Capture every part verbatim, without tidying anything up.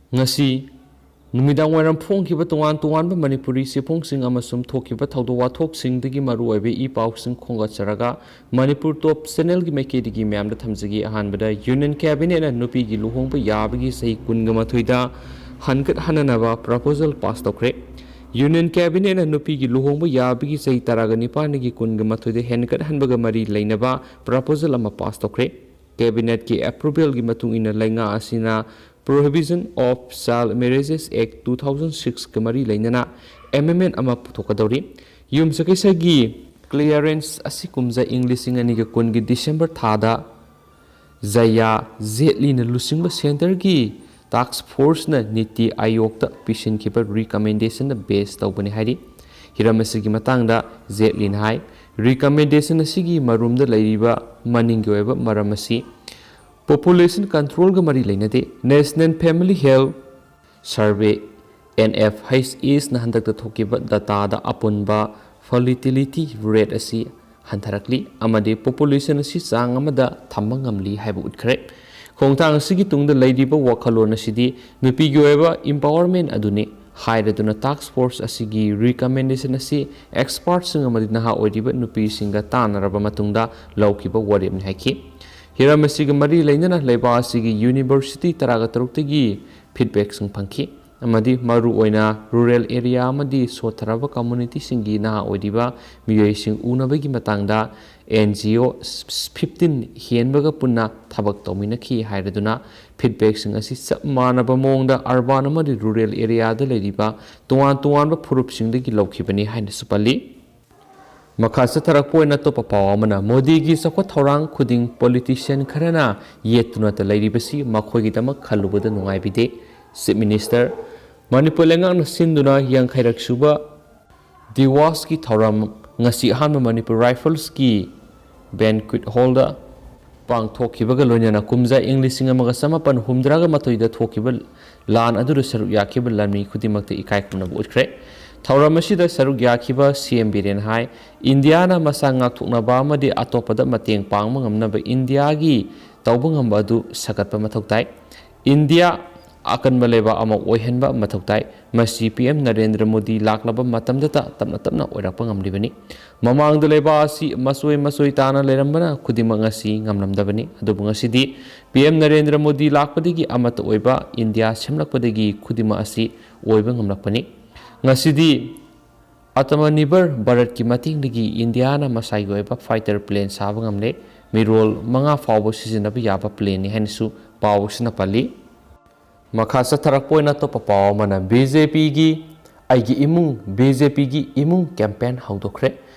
ꯉꯁꯤ ꯅꯨꯃꯤꯗꯥꯡ ꯋꯥꯏꯔꯝ ꯐꯣꯡꯈꯤꯕ ꯇꯣꯉꯥꯟ ꯇꯣꯉꯥꯟꯕ ꯃꯅꯤꯄꯨꯔꯤ ꯆꯦꯐꯣꯡꯁꯤꯡ ꯑꯃꯁꯨꯡ ꯊꯣꯛꯈꯤꯕ ꯊꯧꯗꯣꯛ ꯋꯥꯊꯣꯛꯁꯤꯡꯗꯒꯤ ꯃꯔꯨꯑꯣꯏꯕ ꯏ ꯄꯥꯎꯁꯤꯡ ꯈꯣꯝꯒꯠꯆꯔꯒ, ꯃꯅꯤꯄꯨꯔ ꯇꯣꯞ ꯆꯦꯅꯦꯜꯒꯤ ꯃꯥꯏꯀꯩꯗꯒꯤ ꯃꯌꯥꯝꯗ ꯊꯝꯖꯒꯦ꯫ ꯑꯍꯥꯟꯕꯗ, ꯌꯨꯅꯤꯌꯟ ꯀꯦꯕꯤꯅꯦꯠꯅ ꯅꯨꯄꯤꯒꯤ ꯂꯨꯍꯣꯡꯕ ꯌꯥꯕꯒꯤ ꯆꯍꯤ ꯀꯨꯟꯒ ꯃꯥꯊꯣꯏꯗ ꯍꯟꯒꯠꯍꯟꯅꯅꯕ ꯄ꯭ꯔꯄꯣꯖꯦꯜ ꯄꯥꯁ ꯇꯧꯈ꯭ꯔꯦ꯫ ꯌꯨꯅꯤꯌꯟ ꯀꯦꯕꯤꯅꯦꯠꯅ ꯅꯨꯄꯤꯒꯤ ꯂꯨꯍꯣꯡꯕ ꯌꯥꯕꯒꯤ ꯆꯍꯤ ꯇꯔꯥꯒ ꯅꯤꯄꯥꯟꯗꯒꯤ ꯀꯨꯟꯒ ꯃꯥꯊꯣꯏꯗ ꯍꯦꯟꯒꯠꯍꯟꯕꯒ ꯃꯔꯤ ꯂꯩꯅꯕ ꯄ꯭ꯔꯄꯣꯖꯦꯜ ꯑꯃ ꯄꯥꯁ ꯇꯧꯈ꯭ꯔꯦ꯫ ꯀꯦꯕꯤꯅꯦꯠꯀꯤ ꯑꯦꯄ꯭ꯔꯨꯚꯦꯜꯒꯤ ꯃꯇꯨꯡ ꯏꯟꯅ ꯂꯩꯉꯥꯛ ꯑꯁꯤꯅ Prohibition of Child Marriages Act two thousand sixꯀ ꯃꯔꯤ ꯂꯩꯅꯅ ꯑꯦꯃꯦꯟꯃꯦꯟ ꯑꯃ ꯄꯨꯊꯣꯛꯀꯗꯧꯔꯤ꯫ ꯌꯨꯝꯁꯀꯩꯁꯒꯤ ꯀ꯭ꯂꯤꯌꯥꯔꯦꯟꯁ ꯑꯁꯤ ꯀꯨꯝꯖꯥ ꯏꯪ ꯂꯤꯁꯤꯡ ꯑꯅꯤꯒ ꯀꯨꯟꯒꯤ ꯗꯤꯁꯦꯝꯕꯔ ꯊꯥꯗ ꯖꯌꯥ ꯖꯦꯠꯂꯤꯅ ꯂꯨꯆꯤꯡꯕ ꯁꯦꯟꯇꯔꯒꯤ ꯇꯥꯛꯁ ꯐꯣꯔꯁꯅ ꯅꯤꯇꯤ ꯑꯥꯌꯣꯒꯇ ꯄꯤꯁꯤꯟꯈꯤꯕ ꯔꯤꯀꯃꯦꯟꯗꯦꯁꯟꯗ ꯕꯦꯁ ꯇꯧꯕꯅꯤ ꯍꯥꯏꯔꯤ꯫ ꯍꯤꯔꯝ ꯑꯁꯤꯒꯤ ꯃꯇꯥꯡꯗ ꯖꯦꯠꯂꯤꯅ ꯍꯥꯏ, ꯔꯤꯀꯃꯦꯟꯗꯦꯁꯟ ꯑꯁꯤꯒꯤ ꯃꯔꯨꯝꯗ ꯂꯩꯔꯤꯕ ꯃꯅꯤꯡꯒꯤ ꯑꯣꯏꯕ ꯃꯔꯝ ꯑꯁꯤ ꯄꯣꯄꯨꯂꯦꯁꯟ ꯀꯟꯇ꯭ꯔꯣꯜꯒ ꯃꯔꯤ ꯂꯩꯅꯗꯦ꯫ National Family Health Survey, NFHSꯅ ꯍꯟꯗꯛꯇ ꯊꯣꯛꯈꯤꯕ ꯗꯇꯥꯗ ꯑꯄꯨꯟꯕ ꯐꯔꯇꯤꯂꯤꯇꯤ ꯔꯦꯠ ꯑꯁꯤ ꯍꯟꯊꯔꯛꯂꯤ ꯑꯃꯗꯤ ꯄꯣꯄꯨꯂꯦꯁꯟ ꯑꯁꯤ ꯆꯥꯡ ꯑꯃꯗ ꯊꯝꯕ ꯉꯝꯂꯤ ꯍꯥꯏꯕ ꯎꯠꯈ꯭ꯔꯦ꯫ ꯈꯣꯡꯊꯥꯡ ꯑꯁꯤꯒꯤ ꯇꯨꯡꯗ ꯂꯩꯔꯤꯕ ꯋꯥꯈꯜꯂꯣꯟ ꯑꯁꯤꯗꯤ ꯅꯨꯄꯤꯒꯤ ꯑꯣꯏꯕ empowerment ꯑꯗꯨꯅꯤ ꯍꯥꯏꯔꯗꯨꯅ, ꯇꯥꯛꯁ ꯐꯣꯔꯁ ꯑꯁꯤꯒꯤ ꯔꯤꯀꯃꯦꯟꯗꯦꯁꯟ ꯑꯁꯤ ꯑꯦꯛꯁꯄꯥꯔꯠꯁꯤꯡ ꯑꯃꯗꯤ ꯅꯍꯥ ꯑꯣꯏꯔꯤꯕ ꯅꯨꯄꯤꯁꯤꯡꯒ ꯇꯥꯟꯅꯔꯕ ꯃꯇꯨꯡꯗ ꯂꯧꯈꯤꯕ ꯋꯥꯔꯦꯞꯅꯤ ꯍꯥꯏꯈꯤ꯫ ꯍꯤꯔꯝ ꯑꯁꯤꯒ ꯃꯔꯤ ꯂꯩꯅꯅ ꯂꯩꯕꯥꯛ ꯑꯁꯤꯒꯤ ꯌꯨꯅꯤꯚꯔꯁꯤꯇꯤ ꯇꯔꯥꯒ ꯇꯔꯨꯛꯇꯒꯤ ꯐꯤꯗꯕꯦꯛꯁꯤꯡ ꯐꯪꯈꯤ ꯑꯃꯗꯤ ꯃꯔꯨꯑꯣꯏꯅ ꯔꯨꯔꯦꯜ ꯑꯦꯔꯤꯌꯥ ꯑꯃꯗꯤ ꯁꯣꯠꯊꯔꯕ ꯀꯝꯃꯨꯅꯤꯇꯤꯁꯤꯡꯒꯤ ꯅꯍꯥ ꯑꯣꯏꯔꯤꯕ ꯃꯤꯑꯣꯏꯁꯤꯡ ꯎꯅꯕꯒꯤ ꯃꯇꯥꯡꯗ NGO fifteen ꯍꯦꯟꯕꯒ ꯄꯨꯟꯅ ꯊꯕꯛ ꯇꯧꯃꯤꯟꯅꯈꯤ ꯍꯥꯏꯔꯗꯨꯅ, ꯐꯤꯗꯕꯦꯛꯁꯤꯡ ꯑꯁꯤ ꯆꯞ ꯃꯥꯟꯅꯕ ꯃꯑꯣꯡꯗ ꯑꯔꯕꯥꯟ ꯑꯃꯗꯤ ꯔꯨꯔꯦꯜ ꯑꯦꯔꯤꯌꯥꯗ ꯂꯩꯔꯤꯕ ꯇꯣꯉꯥꯟ ꯇꯣꯉꯥꯟꯕ ꯐꯨꯔꯨꯞꯁꯤꯡꯗꯒꯤ ꯂꯧꯈꯤꯕꯅꯤ ꯍꯥꯏꯅꯁꯨ ꯄꯜꯂꯤ꯫ ꯃꯈꯥ ꯆꯠꯊꯔꯛꯄ ꯑꯣꯏꯅ ꯑꯇꯣꯞꯄ ꯄꯥꯎ ꯑꯃꯅ, ꯃꯣꯗꯤꯒꯤ ꯆꯥꯎꯈꯠ ꯊꯧꯔꯥꯡ ꯈꯨꯗꯤꯡ ꯄꯣꯂꯤꯇꯤꯁꯤꯌꯟ ꯈꯔꯅ ꯌꯦꯠꯇꯨꯅꯇ ꯂꯩꯔꯤꯕꯁꯤ ꯃꯈꯣꯏꯒꯤꯗꯃꯛ ꯈꯜꯂꯨꯕꯗ ꯅꯨꯡꯉꯥꯏꯕꯤꯗꯦ, ꯆꯤꯐ ꯃꯤꯅꯤꯁꯇꯔ꯫ ꯃꯅꯤꯄꯨꯔ ꯂꯩꯉꯥꯛꯅ ꯁꯤꯟꯗꯨꯅ ꯌꯥꯡꯈꯩꯔꯛ ꯁꯨꯕ ꯗꯤꯋꯥꯁꯀꯤ ꯊꯧꯔꯝ ꯉꯁꯤ ꯑꯍꯥꯟꯕ ꯃꯅꯤꯄꯨꯔ ꯔꯥꯏꯐꯜꯁꯀꯤ ꯕꯦꯟꯀ꯭ꯋꯤꯠ ꯍꯣꯜꯗ ꯄꯥꯡꯊꯣꯛꯈꯤꯕꯒ ꯂꯣꯏꯅꯅ ꯀꯨꯝꯖꯥ ꯏꯪ ꯂꯤꯁꯤꯡ ꯑꯃꯒ ꯆꯃꯥꯄꯟ ꯍꯨꯝꯗ꯭ꯔꯥꯒ ꯃꯥꯊꯣꯏꯗ ꯊꯣꯛꯈꯤꯕ ꯂꯥꯟ ꯑꯗꯨꯗ ꯁꯔꯨꯛ ꯌꯥꯈꯤꯕ ꯂꯥꯟꯃꯤ ꯈꯨꯗꯤꯡꯃꯛꯇ ꯏꯀꯥꯏ ꯈꯨꯝꯅꯕ ꯎꯠꯈ꯭ꯔꯦ꯫ ꯊꯧꯔꯝ ꯑꯁꯤꯗ ꯁꯔꯨꯛ ꯌꯥꯈꯤꯕ CM ꯕꯤꯔꯦꯟ ꯍꯥꯏ, ꯏꯟꯗꯤꯌꯥꯅ ꯃꯁꯥ ꯉꯥꯛꯊꯣꯛꯅꯕ ꯑꯃꯗꯤ ꯑꯇꯣꯞꯄꯗ ꯃꯇꯦꯡ ꯄꯥꯡꯕ ꯉꯝꯅꯕ ꯏꯟꯗꯤꯌꯥꯒꯤ ꯇꯧꯕ ꯉꯝꯕ ꯑꯗꯨ ꯁꯥꯒꯠꯄ ꯃꯊꯧ ꯇꯥꯏ꯫ ꯏꯟꯗꯤꯌꯥ ꯑꯀꯟꯕ ꯂꯩꯕꯥꯛ ꯑꯃ ꯑꯣꯏꯍꯟꯕ ꯃꯊꯧ ꯇꯥꯏ꯫ ꯃꯁꯤ ꯄꯤ ꯑꯦꯝ ꯅꯔꯦꯟꯗ꯭ꯔ ꯃꯣꯗꯤ ꯂꯥꯛꯂꯕ ꯃꯇꯝꯗꯇ ꯇꯞꯅ ꯇꯞꯅ ꯑꯣꯏꯔꯛꯄ ꯉꯝꯂꯤꯕꯅꯤ꯫ ꯃꯃꯥꯡꯗ ꯂꯩꯕꯥꯛ ꯑꯁꯤ ꯃꯆꯣꯏ ꯃꯆꯣꯏ ꯇꯥꯅ ꯂꯩꯔꯝꯕꯅ ꯈꯨꯗꯤꯡꯃꯛ ꯉꯁꯤ ꯉꯝꯂꯝꯗꯕꯅꯤ꯫ ꯑꯗꯨꯕꯨ ꯉꯁꯤꯗꯤ ꯄꯤ ꯑꯦꯝ ꯅꯔꯦꯟꯗ꯭ꯔ ꯃꯣꯗꯤ ꯂꯥꯛꯄꯗꯒꯤ ꯑꯃꯠꯇ ꯑꯣꯏꯕ ꯏꯟꯗꯤꯌꯥ ꯁꯦꯝꯂꯛꯄꯗꯒꯤ ꯈꯨꯗꯤꯡꯃꯛ ꯑꯁꯤ ꯑꯣꯏꯕ ꯉꯝꯂꯛꯄꯅꯤ꯫ ꯉꯁꯤꯗꯤ ꯑꯇꯃꯅꯤꯕꯔ ꯚꯥꯔꯠꯀꯤ ꯃꯇꯦꯡꯗꯒꯤ ꯏꯟꯗꯤꯌꯥꯅ ꯃꯁꯥꯒꯤ ꯑꯣꯏꯕ ꯐꯥꯏꯇꯔ ꯄ꯭ꯂꯦꯟ ꯁꯥꯕ ꯉꯝꯂꯦ꯫ ꯃꯤꯔꯣꯜ ꯃꯉꯥ ꯐꯥꯎꯕ ꯁꯤꯖꯤꯟꯅꯕ ꯌꯥꯕ ꯄ꯭ꯂꯦꯟꯅꯤ ꯍꯥꯏꯅꯁꯨ ꯄꯥꯎ ꯑꯁꯤꯅ ꯄꯜꯂꯤ꯫ ꯃꯈꯥ ꯆꯠꯊꯔꯛꯄ ꯑꯣꯏꯅ ꯑꯇꯣꯞꯄ ꯄꯥꯎ ꯑꯃꯅ ꯕꯤ ꯖꯦ ꯄꯤꯒꯤ ꯑꯩꯒꯤ ꯏꯃꯨꯡ, ꯕꯤ ꯖꯦ ꯄꯤꯒꯤ ꯏꯃꯨꯡ ꯀꯦꯝꯄꯦꯟ ꯍꯧꯗꯣꯛꯈ꯭ꯔꯦ꯫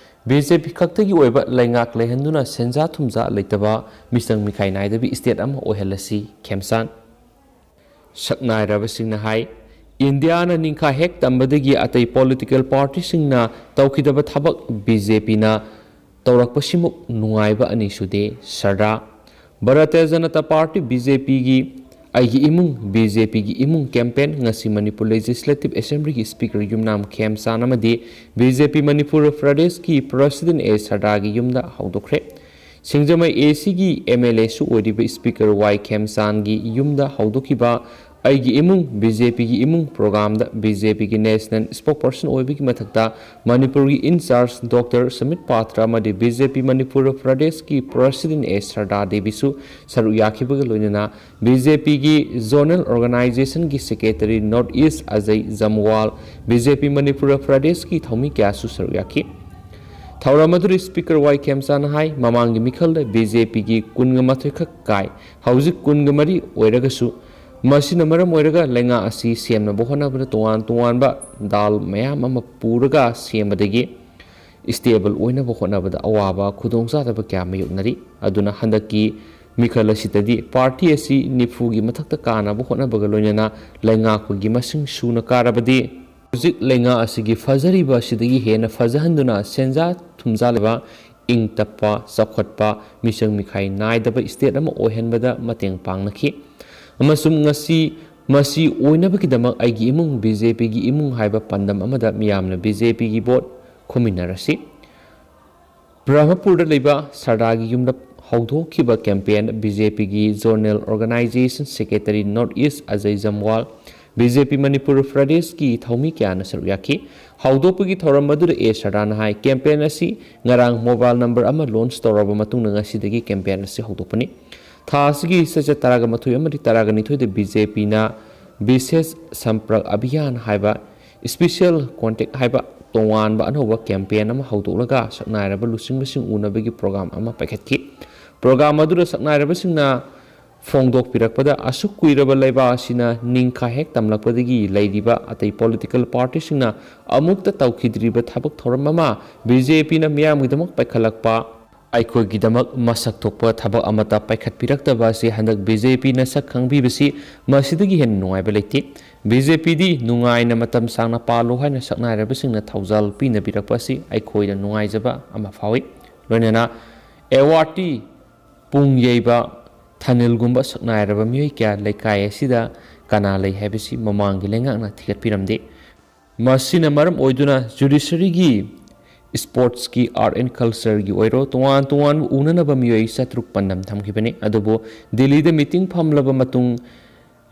ꯕꯤ ꯖꯦ ꯄꯤ ꯈꯛꯇꯒꯤ ꯑꯣꯏꯕ ꯂꯩꯉꯥꯛ ꯂꯩꯍꯟꯗꯨꯅ ꯁꯦꯟꯖꯥ ꯊꯨꯝꯖꯥ ꯂꯩꯇꯕ, ꯃꯤꯆꯪ ꯃꯤꯈꯥꯏ ꯅꯥꯏꯗꯕ ꯏꯁꯇꯦꯠ ꯑꯃ ꯑꯣꯏꯍꯜꯂꯁꯤ, ꯈꯦꯝꯆꯥꯟ꯫ ꯁꯛꯅꯥꯏꯔꯕꯁꯤꯡꯅ ꯍꯥꯏ, ꯏꯟꯗꯤꯌꯥꯅ ꯅꯤꯡꯈꯥ ꯍꯦꯛ ꯇꯝꯕꯗꯒꯤ ꯑꯇꯩ ꯄꯣꯂꯤꯇꯤꯀꯦꯜ ꯄꯥꯔꯇꯤꯁꯤꯡꯅ ꯇꯧꯈꯤꯗꯕ ꯊꯕꯛ ꯕꯤ ꯖꯦ ꯄꯤꯅ ꯇꯧꯔꯛꯄꯁꯤꯃꯨꯛ ꯅꯨꯡꯉꯥꯏꯕ ꯑꯅꯤ ꯁꯨꯗꯦ, ꯁꯔꯗꯥ꯫ Bharatiya Janata party, B J ꯄꯤꯒꯤ ꯑꯩꯒꯤ ꯏꯃꯨꯡ, ꯕꯤ ꯖꯦ ꯄꯤꯒꯤ ꯏꯃꯨꯡ ꯀꯦꯝꯄꯦꯟ ꯉꯁꯤ ꯃꯅꯤꯄꯨꯔ ꯂꯦꯖꯤꯁꯂꯦꯇꯤꯚ ꯑꯦꯁꯦꯝꯕ꯭ꯂꯤꯒꯤ ꯁ꯭ꯄꯤꯀꯔ ꯌꯨꯝꯅꯥꯝ ꯈꯦꯝꯆꯥꯟ ꯑꯃꯗꯤ ꯕꯤ ꯖꯦ ꯄꯤ ꯃꯅꯤꯄꯨꯔ ꯄ꯭ꯔꯗꯦꯁꯀꯤ ꯄ꯭ꯔꯁꯤꯗꯦꯟ ꯑꯦ ꯁꯔꯗꯥꯒꯤ ꯌꯨꯝꯗ ꯍꯧꯗꯣꯛꯈ꯭ꯔꯦ꯫ ꯁꯤꯡꯖꯃꯩ ꯑꯦ ꯁꯤꯒꯤ ꯑꯦꯝ ꯑꯦꯜ ꯑꯦꯁꯨ ꯑꯣꯏꯔꯤꯕ ꯁ꯭ꯄꯤꯀꯔ ꯋꯥꯏ ꯈꯦꯝꯆꯥꯟꯒꯤ ꯌꯨꯝꯗ ꯍꯧꯗꯣꯛꯈꯤꯕ ꯑꯩꯒꯤ ꯏꯃꯨꯡ, ꯕꯤ ꯖꯦ ꯄꯤꯒꯤ ꯏꯃꯨꯡ ꯄ꯭ꯔꯣꯒ꯭ꯔꯥꯝꯗ ꯕꯤ ꯖꯦ ꯄꯤꯒꯤ ꯅꯦꯁꯅꯦꯜ ꯁ꯭ꯄꯣꯛꯄꯔꯁꯟ ꯑꯣꯏꯕꯒꯤ ꯃꯊꯛꯇ ꯃꯅꯤꯄꯨꯔꯒꯤ ꯏꯟꯆꯥꯔꯖ ꯗꯣꯛꯇꯔ ꯁꯃꯤꯠ ꯄꯥꯇ꯭ꯔ ꯑꯃꯗꯤ ꯕꯤ ꯖꯦ ꯄꯤ ꯃꯅꯤꯄꯨꯔ ꯄ꯭ꯔꯗꯦꯁꯀꯤ ꯄ꯭ꯔꯁꯤꯗꯦꯟ ꯑꯦ ꯁꯔꯗꯥ ꯗꯦꯕꯤꯁꯨ ꯁꯔꯨꯛ ꯌꯥꯈꯤꯕꯒ ꯂꯣꯏꯅꯅ ꯕꯤ ꯖꯦ ꯄꯤꯒꯤ ꯖꯣꯅꯦꯜ ꯑꯣꯔꯒꯅꯥꯏꯖꯦꯁꯟꯒꯤ secretary north east Ajay Jamwal, B J P Manipur ꯄ꯭ꯔꯗꯦꯁꯀꯤ ꯊꯧꯃꯤ ꯀꯌꯥꯁꯨ ꯁꯔꯨꯛ ꯌꯥꯈꯤ꯫ ꯊꯧꯔꯝ ꯑꯗꯨꯗ ꯁ꯭ꯄꯤꯀꯔ ꯋꯥꯏ ꯈꯦꯝꯆꯥꯟꯅ ꯍꯥꯏ, ꯃꯃꯥꯡꯒꯤ ꯃꯤꯈꯜꯗ ꯕꯤ ꯖꯦ ꯄꯤꯒꯤ ꯀꯨꯟꯒ ꯃꯥꯊꯣꯏ ꯈꯛ ꯀꯥꯏ, ꯍꯧꯖꯤꯛ ꯀꯨꯟꯒ ꯃꯔꯤ ꯑꯣꯏꯔꯒꯁꯨ, ꯃꯁꯤꯅ ꯃꯔꯝ ꯑꯣꯏꯔꯒ ꯂꯩꯉꯥꯛ ꯑꯁꯤ ꯁꯦꯝꯅꯕ ꯍꯣꯠꯅꯕꯗ ꯇꯣꯉꯥꯟ ꯇꯣꯉꯥꯟꯕ ꯗꯥꯜ ꯃꯌꯥꯝ ꯑꯃ ꯄꯨꯔꯒ ꯁꯦꯝꯕꯗꯒꯤ ꯁ꯭ꯇꯦꯕꯜ ꯑꯣꯏꯅꯕ ꯍꯣꯠꯅꯕꯗ ꯑꯋꯥꯕ, ꯈꯨꯗꯣꯡꯆꯥꯗꯕ ꯀꯌꯥ ꯃꯥꯌꯣꯛꯅꯔꯤ꯫ ꯑꯗꯨꯅ ꯍꯟꯗꯛꯀꯤ ꯃꯤꯈꯜ ꯑꯁꯤꯗꯗꯤ ꯄꯥꯔꯇꯤ ꯑꯁꯤ ꯅꯤꯐꯨꯒꯤ ꯃꯊꯛꯇ ꯀꯥꯅꯕ ꯍꯣꯠꯅꯕꯒ ꯂꯣꯏꯅꯅ ꯂꯩꯉꯥꯛꯄꯒꯤ ꯃꯁꯤꯡ ꯁꯨꯅ ꯀꯥꯔꯕꯗꯤ ꯍꯧꯖꯤꯛ ꯂꯩꯉꯥꯛ ꯑꯁꯤꯒꯤ ꯐꯖꯔꯤꯕ ꯑꯁꯤꯗꯒꯤ ꯍꯦꯟꯅ ꯐꯖꯍꯟꯗꯨꯅ ꯁꯦꯟꯖꯥ ꯊꯨꯝꯖꯥ ꯂꯩꯕ, ꯏꯪ ꯇꯞꯄ, ꯆꯥꯎꯈꯠꯄ, ꯃꯤꯆꯪ ꯃꯤꯈꯥꯏ ꯅꯥꯏꯗꯕ ꯁ꯭ꯇꯦꯠ ꯑꯃ ꯑꯣꯏꯍꯟꯕꯗ ꯃꯇꯦꯡ ꯄꯥꯡꯅꯈꯤ꯫ ꯑꯃꯁꯨꯡ ꯉꯁꯤ ꯃꯁꯤ ꯑꯣꯏꯅꯕꯒꯤꯗꯃꯛ ꯑꯩꯒꯤ ꯏꯃꯨꯡ, ꯕꯤ ꯖꯦ ꯄꯤꯒꯤ ꯏꯃꯨꯡ ꯍꯥꯏꯕ ꯄꯥꯟꯗꯝ ꯑꯃꯗ ꯃꯤꯌꯥꯝꯅ ꯕꯤ ꯖꯦ ꯄꯤꯒꯤ ꯚꯣꯠ ꯈꯣꯝꯃꯤꯟꯅꯔꯁꯤ꯫ ꯕ꯭ꯔꯍꯃꯄꯨꯔꯗ ꯂꯩꯕ ꯁꯔꯗꯥꯒꯤ ꯌꯨꯝꯗ ꯍꯧꯗꯣꯛꯈꯤꯕ campaign ꯕꯤ ꯖꯦ ꯄꯤꯒꯤ Zonal Organization Secretary North East Ajay Jamwal, B J P Manipur ꯄ꯭ꯔꯗꯦꯁꯀꯤ ꯊꯧꯃꯤ ꯀꯌꯥꯅ ꯁꯔꯨꯛ ꯌꯥꯈꯤ꯫ ꯍꯧꯗꯣꯛꯄꯒꯤ ꯊꯧꯔꯝ ꯑꯗꯨꯗ ꯑꯦ ꯁꯔꯗꯥꯅ ꯍꯥꯏ, campaign ꯑꯁꯤ ꯉꯔꯥꯡ mobile number ꯑꯃ launch ꯇꯧꯔꯕ ꯃꯇꯨꯡꯗ ꯉꯁꯤꯗꯒꯤ campaign ꯑꯁꯤ ꯍꯧꯗꯣꯛꯄꯅꯤ꯫ ꯊꯥ ꯑꯁꯤꯒꯤ ꯆꯩꯆꯠ ꯇꯔꯥꯒ ꯃꯥꯊꯣꯏ ꯑꯃꯗꯤ ꯇꯔꯥꯒ ꯅꯤꯊꯣꯏꯗ ꯕꯤ ꯖꯦ ꯄꯤꯅ ꯕꯤꯁꯦꯁ ꯁꯝꯄ꯭ꯔꯛ ꯑꯚꯤꯌꯥꯟ ꯍꯥꯏꯕ, special contact ꯍꯥꯏꯕ ꯇꯣꯉꯥꯟꯕ ꯑꯅꯧꯕ campaign ꯑꯃ ꯍꯧꯗꯣꯛꯂꯒ ꯁꯛꯅꯥꯏꯔꯕ ꯂꯨꯆꯤꯡꯕꯁꯤꯡ ꯎꯅꯕꯒꯤ program ꯑꯃ ꯄꯥꯏꯈꯠꯈꯤ꯫ Program ꯑꯗꯨꯗ ꯁꯛꯅꯥꯏꯔꯕꯁꯤꯡꯅ ꯐꯣꯡꯗꯣꯛꯄꯤꯔꯛꯄꯗ, ꯑꯁꯨꯛ ꯀꯨꯏꯔꯕ ꯂꯩꯕꯥꯛ ꯑꯁꯤꯅ ꯅꯤꯡꯈꯥ ꯍꯦꯛ ꯇꯝꯂꯛꯄꯗꯒꯤ ꯂꯩꯔꯤꯕ ꯑꯇꯩ political partyꯁꯤꯡꯅ ꯑꯃꯨꯛꯇ ꯇꯧꯈꯤꯗ꯭ꯔꯤꯕ ꯊꯕꯛ ꯊꯧꯔꯝ ꯑꯃ ꯕꯤ ꯖꯦ ꯄꯤꯅ ꯃꯤꯌꯥꯝꯒꯤꯗꯃꯛ ꯄꯥꯏꯈꯠꯂꯛꯄ, ꯑꯩꯈꯣꯏꯒꯤꯗꯃꯛ ꯃꯁꯛ ꯊꯣꯛꯄ ꯊꯕꯛ ꯑꯃꯠꯇ ꯄꯥꯏꯈꯠꯄꯤꯔꯛꯇꯕ ꯑꯁꯤ ꯍꯟꯗꯛ ꯕꯤ ꯖꯦ ꯄꯤꯅ ꯁꯛ ꯈꯪꯕꯤꯕꯁꯤ ꯃꯁꯤꯗꯒꯤ ꯍꯦꯟꯅ ꯅꯨꯡꯉꯥꯏꯕ ꯂꯩꯇꯦ꯫ ꯕꯤ ꯖꯦ ꯄꯤꯗꯤ ꯅꯨꯡꯉꯥꯏꯅ ꯃꯇꯝ ꯁꯥꯡꯅ ꯄꯥꯜꯂꯨ ꯍꯥꯏꯅ ꯁꯛꯅꯥꯏꯔꯕꯁꯤꯡꯅ ꯊꯧꯖꯥꯜ ꯄꯤꯅꯕꯤꯔꯛꯄ ꯑꯁꯤ ꯑꯩꯈꯣꯏꯗ ꯅꯨꯡꯉꯥꯏꯖꯕ ꯑꯃ ꯐꯥꯎꯏ꯫ ꯂꯣꯏꯅꯅ awardee ꯄꯨꯡ ꯌꯩꯕ ꯊꯥꯅꯤꯜꯒꯨꯝꯕ ꯁꯛꯅꯥꯏꯔꯕ ꯃꯤꯑꯣꯏ ꯀꯌꯥ ꯂꯩꯀꯥꯏ ꯑꯁꯤꯗ ꯀꯅꯥ ꯂꯩ ꯍꯥꯏꯕꯁꯤ ꯃꯃꯥꯡꯒꯤ ꯂꯩꯉꯥꯛꯅ ꯊꯤꯒꯠꯄꯤꯔꯝꯗꯦ꯫ ꯃꯁꯤꯅ ꯃꯔꯝ ꯑꯣꯏꯗꯨꯅ judiciaryꯒꯤ, sportsꯀꯤ, art and cultureꯒꯤ ꯑꯣꯏꯔꯣ, ꯇꯣꯉꯥꯟ ꯇꯣꯉꯥꯟꯕ ꯎꯅꯅꯕ ꯃꯤꯑꯣꯏ ꯆꯥꯇ꯭ꯔꯨꯛ ꯄꯥꯟꯗꯝ ꯊꯝꯈꯤꯕꯅꯤ꯫ ꯑꯗꯨꯕꯨ ꯗꯤꯜꯂꯤꯗ meeting ꯐꯝꯂꯕ ꯃꯇꯨꯡ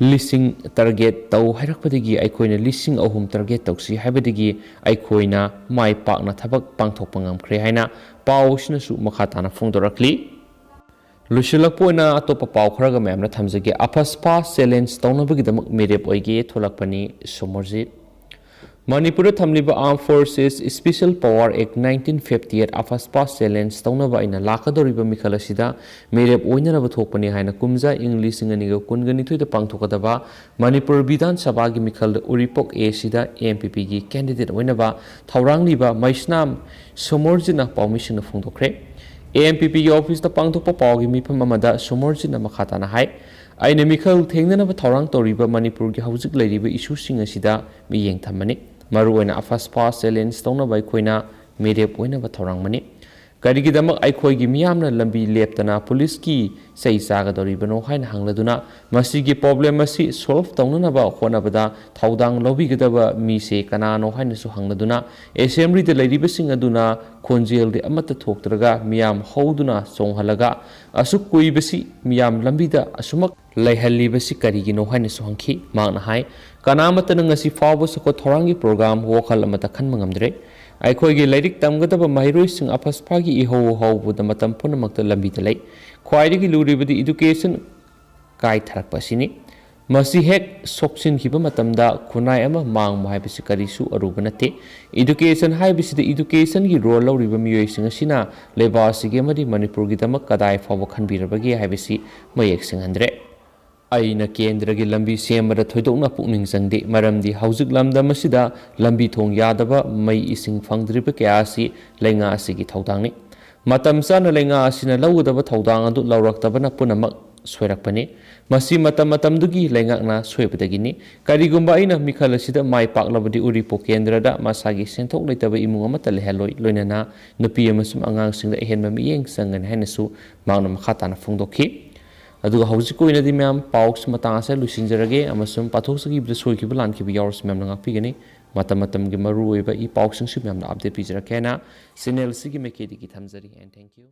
ꯂꯤꯁꯤꯡ target ꯇꯧ ꯍꯥꯏꯔꯛꯄꯗꯒꯤ ꯑꯩꯈꯣꯏꯅ ꯂꯤꯁꯤꯡ ꯑꯍꯨꯝ target ꯇꯧꯁꯤ ꯍꯥꯏꯕꯗꯒꯤ ꯑꯩꯈꯣꯏꯅ ꯃꯥꯏ ꯄꯥꯛꯅ ꯊꯕꯛ ꯄꯥꯡꯊꯣꯛꯄ ꯉꯝꯈ꯭ꯔꯦ ꯍꯥꯏꯅ ꯄꯥꯎ ꯑꯁꯤꯅꯁꯨ ꯃꯈꯥ ꯇꯥꯅ ꯐꯣꯡꯗꯣꯔꯛꯂꯤ꯫ ꯂꯣꯏꯁꯤꯜꯂꯛꯄ ꯑꯣꯏꯅ ꯑꯇꯣꯞꯄ ꯄꯥꯎ ꯈꯔꯒ ꯃꯌꯥꯝꯅ ꯊꯝꯖꯒꯦ꯫ AFSPA challenge ꯇꯧꯅꯕꯒꯤꯗꯃꯛ ꯃꯤꯔꯦꯞ ꯑꯣꯏꯒꯦ ꯊꯣꯛꯂꯛꯄꯅꯤ ꯁꯣꯃꯔꯖꯤꯠ꯫ ꯃꯅꯤꯄꯨꯔꯗ ꯊꯝꯂꯤꯕ Armed Forces Special Power Act nineteen fifty eight AFSPA challenge ꯇꯧꯅꯕ ꯑꯩꯅ ꯂꯥꯛꯀꯗꯧꯔꯤꯕ ꯃꯤꯈꯜ ꯑꯁꯤꯗ ꯃꯤꯔꯦꯞ ꯑꯣꯏꯅꯅꯕ ꯊꯣꯛꯄꯅꯤ ꯍꯥꯏꯅ ꯀꯨꯝꯖꯥ ꯏꯪ ꯂꯤꯁꯤꯡ ꯑꯅꯤꯒ ꯀꯨꯟꯒ ꯅꯤꯊꯣꯏꯗ ꯄꯥꯡꯊꯣꯛꯀꯗꯕ ꯃꯅꯤꯄꯨꯔ ꯕꯤꯙꯥꯟ ꯁꯚꯥꯒꯤ ꯃꯤꯈꯜꯗ ꯎꯔꯤꯄꯣꯛ A ꯁꯤꯗ A M P Pꯒꯤ candidate ꯑꯣꯏꯅꯕ ꯊꯧꯔꯥꯡꯂꯤꯕ ꯃꯩꯁꯅꯥꯝ ꯁꯣꯃꯣꯔꯖꯤꯠꯅ ꯄꯥꯎꯃꯤꯁꯤꯡꯅ ꯐꯣꯡꯗꯣꯛꯈ꯭ꯔꯦ꯫ A M P Pꯒꯤ officeꯇ ꯄꯥꯡꯊꯣꯛꯄ ꯄꯥꯎꯒꯤ ꯃꯤꯐꯝ ꯑꯃꯗ ꯁꯣꯃꯣꯔꯖꯤꯠꯅ ꯃꯈꯥ ꯇꯥꯅ ꯍꯥꯏ, ꯑꯩꯅ ꯃꯤꯈꯜ ꯊꯦꯡꯅꯅꯕ ꯊꯧꯔꯥꯡ ꯇꯧꯔꯤꯕ ꯃꯅꯤꯄꯨꯔꯒꯤ ꯍꯧꯖꯤꯛ ꯂꯩꯔꯤꯕ issueꯁꯤꯡ ꯑꯁꯤꯗ ꯃꯤꯠꯌꯦꯡ ꯊꯝꯕꯅꯤ꯫ ꯃꯔꯨꯑꯣꯏꯅ AFSPA challenge ꯇꯧꯅꯕ ꯑꯩꯈꯣꯏꯅ ꯃꯤꯔꯦꯞ ꯑꯣꯏꯅꯕ ꯊꯧꯔꯥꯡꯕꯅꯤ꯫ ꯀꯔꯤꯒꯤꯗꯃꯛ ꯑꯩꯈꯣꯏꯒꯤ ꯃꯤꯌꯥꯝꯅ ꯂꯝꯕꯤ ꯂꯦꯞꯇꯅ ꯄꯨꯂꯤꯁꯀꯤ ꯆꯩ ꯆꯥꯒꯗꯧꯔꯤꯕꯅꯣ ꯍꯥꯏꯅ ꯍꯪꯂꯗꯨꯅ, ꯃꯁꯤꯒꯤ problem ꯑꯁꯤ solve ꯇꯧꯅꯅꯕ ꯍꯣꯠꯅꯕꯗ ꯊꯧꯗꯥꯡ ꯂꯧꯕꯤꯒꯗꯕ ꯃꯤꯁꯦ ꯀꯅꯥꯅꯣ ꯍꯥꯏꯅꯁꯨ ꯍꯪꯂꯗꯨꯅ, assemblyꯗ ꯂꯩꯔꯤꯕꯁꯤꯡ ꯑꯗꯨꯅ ꯈꯣꯟꯖꯦꯜꯗꯤ ꯑꯃꯠꯇ ꯊꯣꯛꯇ꯭ꯔꯒ ꯃꯤꯌꯥꯝ ꯍꯧꯗꯨꯅ ꯆꯣꯡꯍꯜꯂꯒ, ꯑꯁꯨꯛ ꯀꯨꯏꯕꯁꯤ ꯃꯤꯌꯥꯝ ꯂꯝꯕꯤꯗ ꯑꯁꯨꯃꯛ ꯂꯩꯍꯜꯂꯤꯕꯁꯤ ꯀꯔꯤꯒꯤꯅꯣ ꯍꯥꯏꯅꯁꯨ ꯍꯪꯈꯤ꯫ ꯃꯍꯥꯛꯅ ꯍꯥꯏ, ꯀꯅꯥꯃꯠꯇꯅ ꯉꯁꯤ ꯐꯥꯎꯕ ꯆꯥꯎꯈꯠ ꯊꯧꯔꯥꯡꯒꯤ program ꯋꯥꯈꯜ ꯑꯃꯠꯇ ꯈꯟꯕ ꯉꯝꯗ꯭ꯔꯦ꯫ ꯑꯩꯈꯣꯏꯒꯤ ꯂꯥꯏꯔꯤꯛ ꯇꯝꯒꯗꯕ ꯃꯍꯩꯔꯣꯏꯁꯤꯡ ꯑꯐꯁꯐꯥꯒꯤ ꯏꯍꯧ ꯍꯧꯕꯗ ꯃꯇꯝ ꯄꯨꯝꯅꯃꯛꯇ ꯂꯝꯕꯤꯗ ꯂꯩ꯫ ꯈ꯭ꯋꯥꯏꯗꯒꯤ ꯂꯨꯔꯤꯕꯗꯤ education ꯀꯥꯏꯊꯔꯛꯄ ꯑꯁꯤꯅꯤ꯫ ꯃꯁꯤ ꯍꯦꯛ ꯁꯣꯛꯆꯤꯟꯈꯤꯕ ꯃꯇꯝꯗ ꯈꯨꯟꯅꯥꯏ ꯑꯃ ꯃꯥꯡꯕ ꯍꯥꯏꯕꯁꯤ ꯀꯔꯤꯁꯨ ꯑꯔꯨꯕ ꯅꯠꯇꯦ꯫ Education ꯍꯥꯏꯕꯁꯤꯗ educationꯒꯤ role ꯂꯧꯔꯤꯕ ꯃꯤꯑꯣꯏꯁꯤꯡ ꯑꯁꯤꯅ ꯂꯩꯕꯥꯛ ꯑꯁꯤꯒꯤ ꯑꯃꯗꯤ ꯃꯅꯤꯄꯨꯔꯒꯤꯗꯃꯛ ꯀꯗꯥꯏ ꯐꯥꯎꯕ ꯈꯟꯕꯤꯔꯕꯒꯦ ꯍꯥꯏꯕꯁꯤ ꯃꯌꯦꯛ ꯁꯦꯡꯍꯟꯗ꯭ꯔꯦ꯫ ꯑꯩꯅ ꯀꯦꯟꯗ꯭ꯔꯒꯤ ꯂꯝꯕꯤ ꯁꯦꯝꯕꯗ ꯊꯣꯏꯗꯣꯛꯅ ꯄꯨꯛꯅꯤꯡ ꯆꯪꯗꯦ, ꯃꯔꯝꯗꯤ ꯍꯧꯖꯤꯛ ꯂꯝꯗꯝ ꯑꯁꯤꯗ ꯂꯝꯕꯤ ꯊꯣꯡ ꯌꯥꯗꯕ, ꯃꯩ ꯏꯁꯤꯡ ꯐꯪꯗ꯭ꯔꯤꯕ ꯀꯌꯥ ꯑꯁꯤ ꯂꯩꯉꯥꯛ ꯑꯁꯤꯒꯤ ꯊꯧꯗꯥꯡꯅꯤ꯫ ꯃꯇꯝ ꯆꯥꯅ ꯂꯩꯉꯥꯛ ꯑꯁꯤꯅ ꯂꯧꯒꯗꯕ ꯊꯧꯗꯥꯡ ꯑꯗꯨ ꯂꯧꯔꯛꯇꯕꯅ ꯄꯨꯝꯅꯃꯛ ꯁꯣꯏꯔꯛꯄꯅꯤ꯫ ꯃꯁꯤ ꯃꯇꯝ ꯃꯇꯝꯗꯨꯒꯤ ꯂꯩꯉꯥꯛꯅ ꯁꯣꯏꯕꯗꯒꯤꯅꯤ꯫ ꯀꯔꯤꯒꯨꯝꯕ ꯑꯩꯅ ꯃꯤꯈꯜ ꯑꯁꯤꯗ ꯃꯥꯏ ꯄꯥꯛꯂꯕꯗꯤ ꯎꯔꯤꯄꯣꯛ ꯀꯦꯟꯗ꯭ꯔꯗ ꯃꯁꯥꯒꯤ ꯁꯦꯟꯊꯣꯛ ꯂꯩꯇꯕ ꯏꯃꯨꯡ ꯑꯃꯠꯇ ꯂꯩꯍꯜꯂꯣꯏ, ꯂꯣꯏꯅꯅ ꯅꯨꯄꯤ ꯑꯃꯁꯨꯡ ꯑꯉꯥꯡꯁꯤꯡꯗ ꯑꯍꯦꯟꯕ ꯃꯤꯠꯌꯦꯡ ꯆꯪꯒꯅꯤ ꯍꯥꯏꯅꯁꯨ ꯃꯍꯥꯛꯅ ꯃꯈꯥ ꯇꯥꯅ ꯐꯣꯡꯗꯣꯛꯈꯤ꯫ ꯑꯗꯨꯒ ꯍꯧꯖꯤꯛꯀꯤ ꯑꯣꯏꯅꯗꯤ ꯃꯌꯥꯝ ꯄꯥꯎꯁꯤ ꯃꯇꯥꯡ ꯑꯁꯤꯗ ꯂꯣꯏꯁꯤꯟꯖꯔꯒꯦ, ꯑꯃꯁꯨꯡ ꯄꯥꯊꯣꯛꯆꯈꯤꯕꯗ ꯁꯣꯏꯈꯤꯕ ꯂꯥꯟꯈꯤꯕ ꯌꯥꯎꯔꯁꯨ ꯃꯌꯥꯝꯅ ꯉꯥꯛꯄꯤꯒꯅꯤ꯫ ꯃꯇꯝ ꯃꯇꯝꯒꯤ ꯃꯔꯨꯑꯣꯏꯕ ꯏ ꯄꯥꯎꯁꯤꯡꯁꯨ ꯃꯌꯥꯝꯅ update ꯄꯤꯖꯔꯛꯀꯦ ꯍꯥꯏꯅ channel ꯑꯁꯤꯒꯤ ꯃꯥꯏꯀꯩꯗꯒꯤ ꯊꯝꯖꯔꯤ꯫ And thank you.